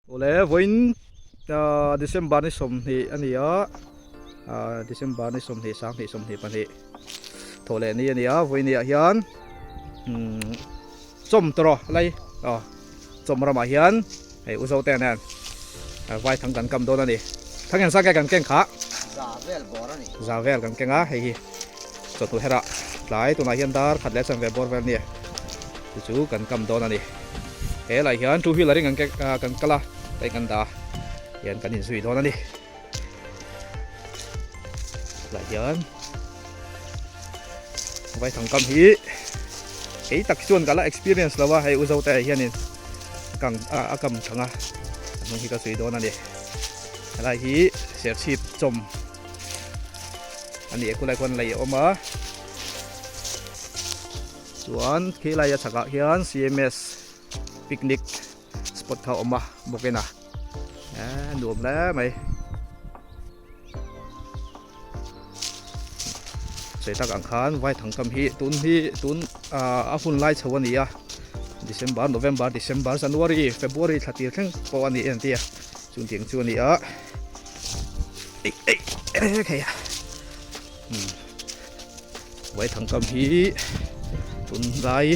Awle vawiin December ni 20 a ni a, December ni 20 sanghnih 22 thawh leh ni a ni a, vawiin ah hian chawm tawrh lai aw chawm ramah hian hei u Zote nen vai thang kan kam dawn a ni. Thang hian sangke kan keng kha za vel bawr a ni. Za vel kan keng a, hei hi chawhnu herah tlai tunah hian dar khat leh chanve bawr vel a ni. Chu chu kan kam dawn a ni. He lai hian two wheeler in kan kan kal a, hei kan dah a, hian kan inzui dawn a ni. Lai hian vaithang kam hi kei tak chuan ka la experience lo a, hei u Zote hianin kang a kam thang a, a hnung hi ka zui dawn a ni. Helai hi serchhip chawm a ni e, khulai khuan lei a awm a. Chuan khilai a chhakah hian CMS picnic spot kha a awm a bawk in a eh nuam hle mai. Sawi tak ang khan Vaithangkam hi tun hi tun ah a hun lai chho a ni a December, November, December, January, February thla tir thleng pawh a ni em tia chutiang chu a ni a ei ei ei hei a. Vaithangkam hi tunlai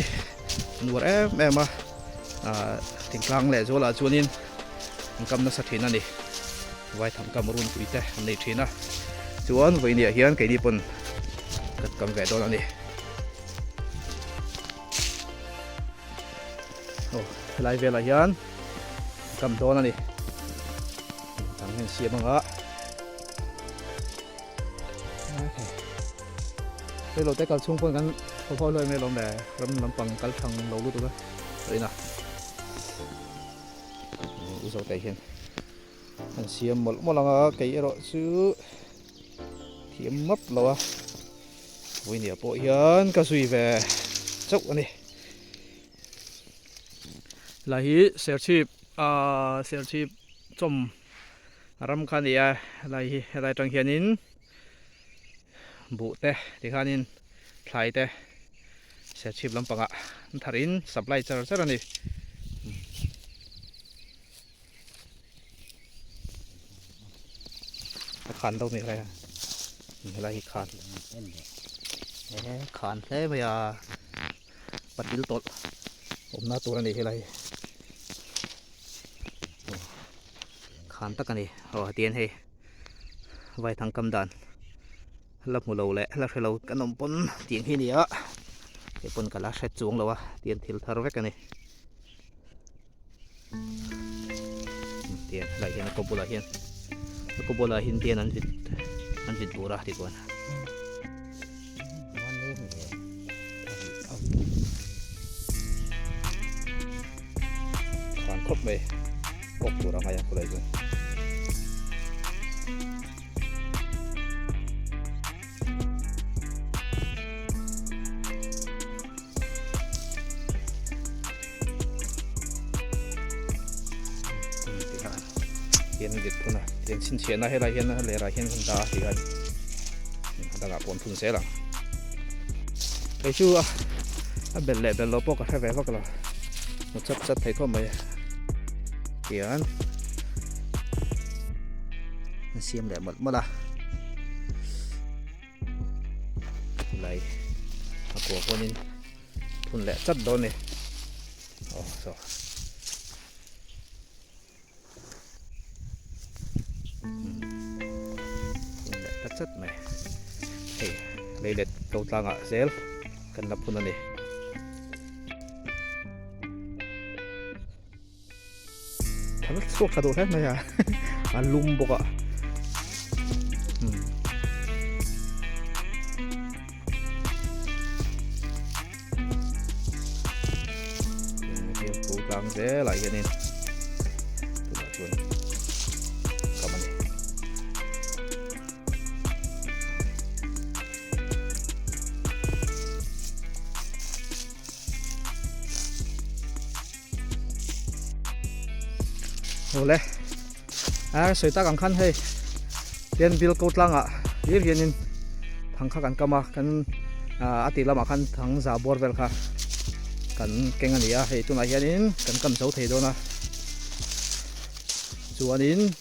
nuar em em a ah thingtlang leh zualah chuanin an kam nasa thin a ni Vaithangkam runpui te an nei thin a chuan vawinia hian keini pawn kan kam ve dawn a ni aw helai velah hian kam dawn a ni tang hian siam anga. Hei lo te kal chhung pawn kan haw haw hlawih mai alawm le ram lampang kal thang lo lutuk a tawhina u zo te hian an siam mawlh mawlh ang a kei erawh chu thiam map lo a vawinia pawh hian ka zui ve chauh a ni helai hi serchhip ah serchhip chawm. Ram kha a ni a helai hi helai atang hianin buh te tikhanin thlai te serchhip lampangah an tharin supply char char a ni. A khan deuh ni helai helai hi khan e khan hle mai a patil tawlh awmna tur a ni helai hi. Khan tak a ni aw hetiang hei vaithang kam dan la hmu lo leh la hre lo kan awm pawn tiang hi a ni a hei pawn ka la hre chuang lo a tiang thil thar vek a ni tiang helai hian a kaw bulah hian a kaw bulah hian tiang an vit an vit bur a tichuan. Khan khawp mai awk tur a ngai a khulai chuan. Hian vit phun a tiang chhinchhiahna helai hian a lerah hian kan dah a ti hian a dangah pawh an phun zel ang hei chu a a belh leh belh loh pawh ka hre ve vak lo hmu chat chat thei khawp mai tian an siam leh mawlh mawlh a lai a kua pawnin phun leh chat dawn a ni aw saw. Ta chat mai hei leilet ko tlangah zel kan la phun a ni. Thal chhuak tha duh hle mai a a lum bawk a. Tlang zel ah hianin tunah chuan kam a ni. Awle a sawi tak ang khan hei tian bill ko tlangah hlir hianin thang kha kan kam a kan a tih lamah khan thang za bawr vel kha kan keng a ni a hei tunah hianin kan kam zo thei dawn a. Chuanin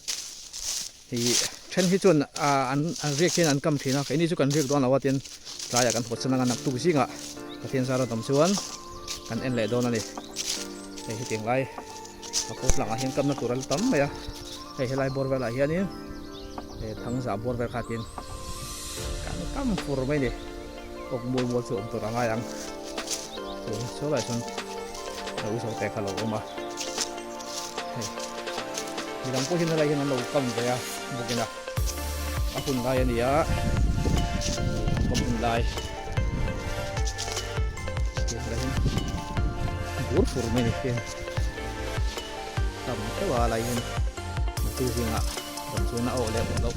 hei then hi chuan an riak hian an kam thin a, keini chu kan riak dawn lo a tin tlaiah kan haw chan anga naktuk zingah Pathian zara dam chuan kan en leh dawn a ni. Hei hetiang lai a ko tlangah hian kamna tur a la tam mai a, hei helai bawr velah hianin he thangzah bawr vel kha tin kan kam fur mai a ni. Awk mual mual chu awm tur a ngai ang. Chuan saw lai chuan a uiso te kha lo awm a. Hei midang pawh hian helai hian an lo kam ve a bawkin a a hun lai a ni a kam hun lai helai hian bur fur mai ni hian tam teuh a lai hian chu zingah rawn chuan a awh leh awh loh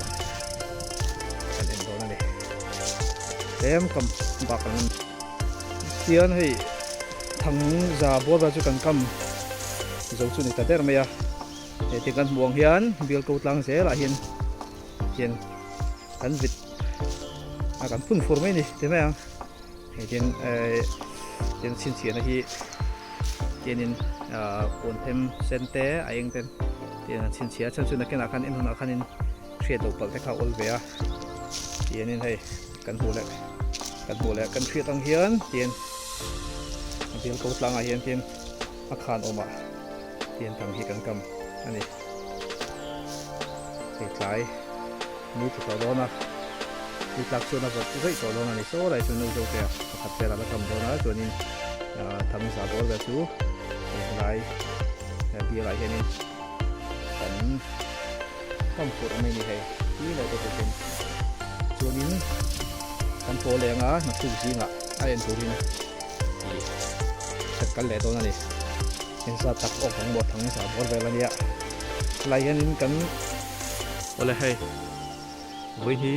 kan en dawn a ni tlem kam bak ang hian hei thang za bawr vel chu kan kam zo chu ni ta der mai a he ti kan hmuh ang hian bial ko tlang zelah hian hian kan vit a kan phun fur mai ni ti mai ang hei tin eh tin chhinchhiahna hi tianin puan them sen te a eng ten tian an chhinchhiah a chhan chu nakinah khan en hunah khanin hriat loh palh te kha a awl ve a tianin hei kan hmuh leh kan hmuh leh kan hriat ang hian tian a bial ko tlangah hian tian a khan awmah tian thang hi kan kam a ni hei tlai ni tla tawh dawn a ni tlak chuan a vawt raih tawh dawn a ni saw lai chuan nu zo te pakhat vel a la kam dawn a chuanin thang za bawr vel chu helai bialah hianin kan kam fur mai ni hei ti leh te chu chuanin kan pawl leng a naktuk zingah a en turin ih kan kal leh dawn a ni engzat tak awk ang maw thang za bawr vel a nia helai hianin kan awle hei vawi hi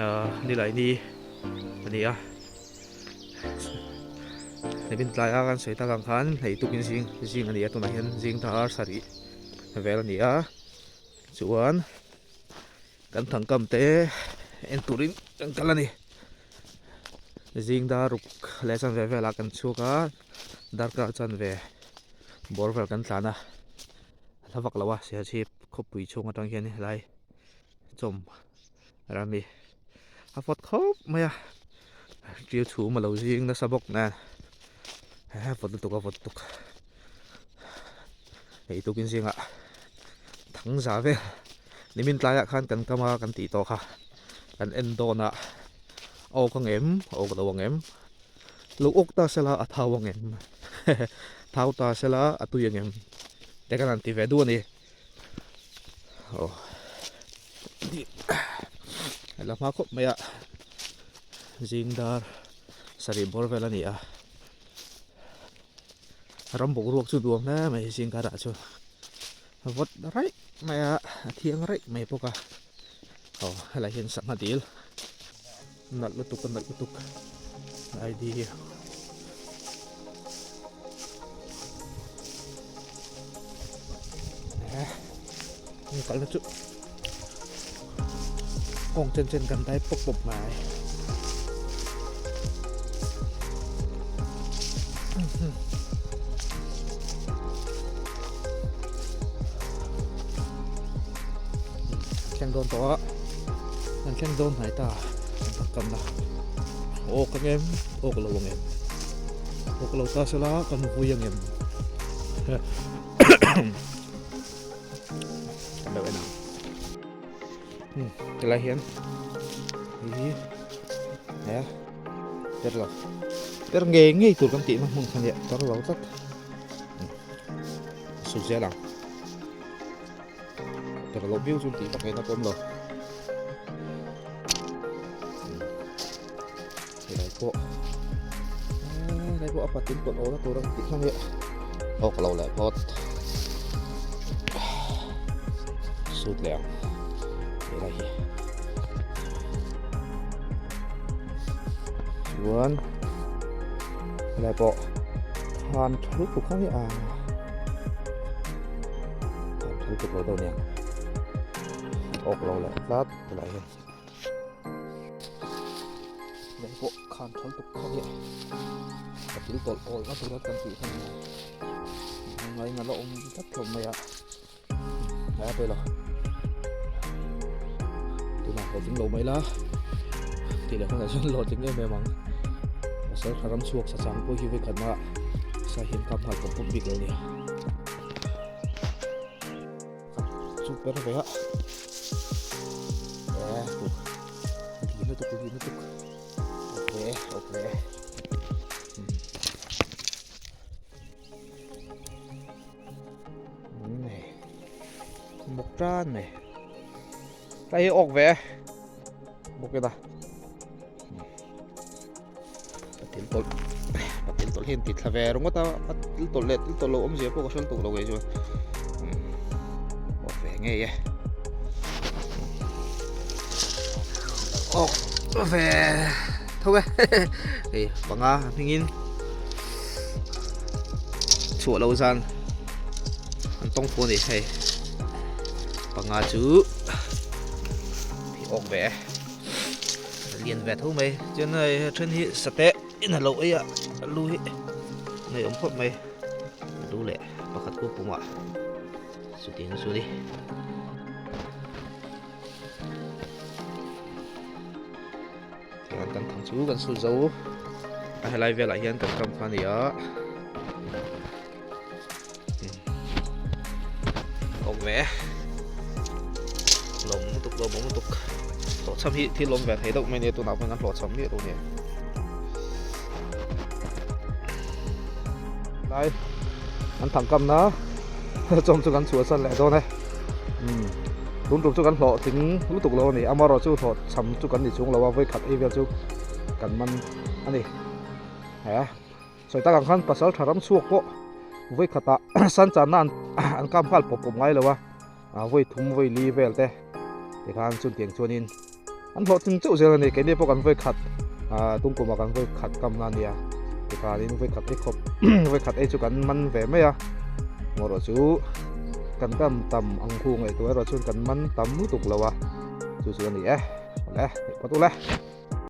ah nilai ni a ni a nimin tlai a kan sawi tak ang khan hei tukin zing zing a ni a tunah hian zing dar sarih vel a ni a chuan kan thangkam te en turin kan kal a ni zing dar ruk leh chanve velah kan chhuak a darkar chanve bawr vel kan tlan a hla vak lo a Serchhip khawpui chhung atang hian helai chawm rami a vawt khawp mai a ṭil chhum a lo zing nasa bawk nen he vawt lutuk a vawt lutuk hei tukin zingah thang za vel nimin tlaiah khan kan kam a kan tih tawh kha kan en dawn a awk ang em awk lo ang em lo awk ta sela a thau ang em thau ta sela a tui ang em te kan han ti ve duh a ni. Aw la hma khawp mai a zing dar sarih bawr vel a ni a ram boruak chu duam hle mai zing karah chuan vawt raih mai a a thiang raih mai bawk a aw helai hian sangha dil nalh lutuk a nalh lutuk ID hi. Kalna chu kawng chen chen kan dai pawp pawp mai. Thleng dawn tawh a. Kan thleng dawn hnai ta kan tak kamna awk ang em awk lo ang em awk lo ta sela kan vui ang em kan lo en ang helai hian hi he ter lo ter ngei ngei tur kan tihna hmun kha nia ter lo tlat sut zel ang. Ter loh viau chu tih vak ngaihna pawh awm lo. Helai pawh helai pawh a patin pawlh awlna tur ang tih kha nia. Aw ka lo leh phawt. Sut leh ang. Helai hi. Chuan helai pawh khan tha lutuk kha nia. Kan thil tuk lo deuh nia awk lo leh tlat tilai hian lei pawh khan thal tuk kha nia ka thil tawlh awl na tura kan tih kha nia ngai ngal a awm tlat hlawm mai a. A pawi lo. Tunah hlawhtling lo mai la. Tih leh hunah chuan hlawhtling em em ang. Pasal kha ram chhuak sa chang pawh hi vawikhatna sa hian kap nghal pawp pawp bik lo nia. Chu per ve a. Eh, tu. Lian lutuk, lian lutuk. Ok ve, ok ve. Nei. Bawk tan mai. Tlai hi awk ve. Bawk ila. Patil tawlh patil tawlh hian ti thla ve ringawt a a til tawlh leh til tawlh lo awmzia pawh ka hre lutuk lo kei chuan awk ve ngei e awk ve tho e hei panga hmingin chhuah lo zan an tawng fu a ni hei panga chu awk ve e. Lian ve tho mai chuan hei then hi sate in a lo ei a lu hi nei awm khawp mai lu leh pakhat khu pumah chutiang chu ni tichuan kan thang chu kan sul zo a helai velah hian kan kam kha a ni a Awm ve lawm lutuk lawm awm lutuk hlawhchham hi thil awm ve thei deuh mai nia tunah pawhin an hlawhchham miah lo nia lai an thangkam na chawm chu kan chhuahsan leh dawn e tun tum chu kan hlawhtling lutuk lo a ni amaherawh chu hlawhchham chu kan ni chung lo a vawikhat ei vel chu kan man a ni he. Sawi tak ang khan pasal tha ram chhuak pawh vawi khatah san channa an an kap nghal pawp pawp ngai lo a, ah vawi thum vawi li vel te tikhan chutiang chuanin an hlawhtling chauh zel a ni keini pawh kan vawi khat ah tum kumah kan vawi khat kamna a nia tikhanin vawi khat ei khawp vawi khat ei chu kan man ve mai a maw erawh chu kan kam tam ang hu ngaihtuah erawh chuan kan man tam lutuk lo a chu chu a ni e awle phawt ule.